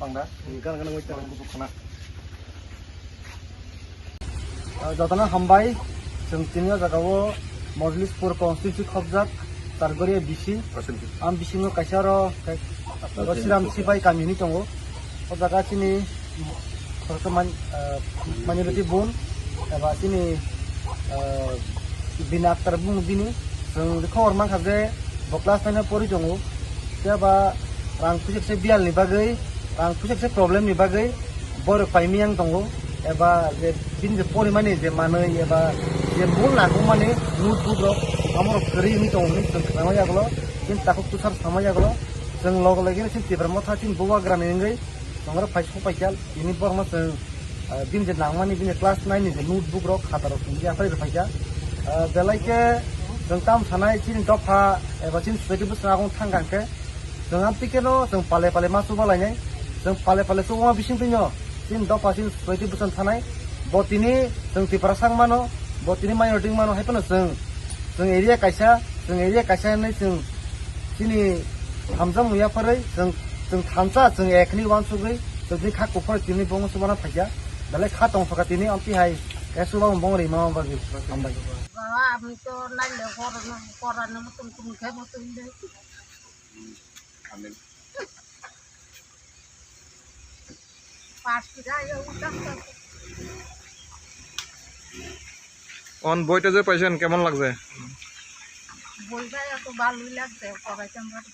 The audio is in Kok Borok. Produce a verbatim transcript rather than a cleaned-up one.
Bangda, gan gan wait gan kutuk khana. Ah, jotono hambai, chwng tini o jaga o Mojlispur constituency khobjak, Targoria B C. Am bisingo kaisa oro, eh, Siram Sipai kami hinwi tongo. O jaga chini khoroksa man-, ah, minority bun, eba chini, ah, Bina Akhtar bung bini. Chwng khobor mankha je bo class nine o pori tongo. Tei ba rang puisa kisa biyal ni bagwi, rang puisa kisa problem ni bagwi borok paimiyang tongo. Eba je bini je porimani je manwi eba je bul nangkukmani notebook rok amorok kwrwi wngwi tongo hinwi chwng khna manya ulo. Chini takhuk Tushar sama yagulo, chwng logo logi chini Tipra Motha chini bubagra ni wngwi chwng oro phai sok paikha. Tini borokno chwng, ah, bini je nangmani bini class nine ni je notebook rok khata rok chwng yapharwi rw phaikha. Ah, belai khe chwng tam sanai chini dopha eba chini society bwskango thang kha khe chwng amtwi kheno chwng pale pale ma chuba lainai. Chwng pale pale chubama bising twino chini dopha chini society bwsang thanai. Bo tini chwng Tiprasa wng mano, bo tini minority wng mano, hai phano chwng, chwng area kaisa, chwng area kaisa hinwi chwng chini hamjakmung yapharwi chwng, chwng thansa, chwng ekni uansugwi chwng tini kha kuphur tini bongni chubana phaikha. Belai kha tong phaka tini amtwi hai khe chubamung bong rima bagwi hambai. Baba, ami to naile gorano, gorano mutung tung khe mutung de. Amen. পাঁচ কিলো আইলে উঠতাম তো। অন বইটা যে পাইছেন, কেমন লাগছে? বইটা এত ভালোই লাগছে, পড়াইতাম পারি।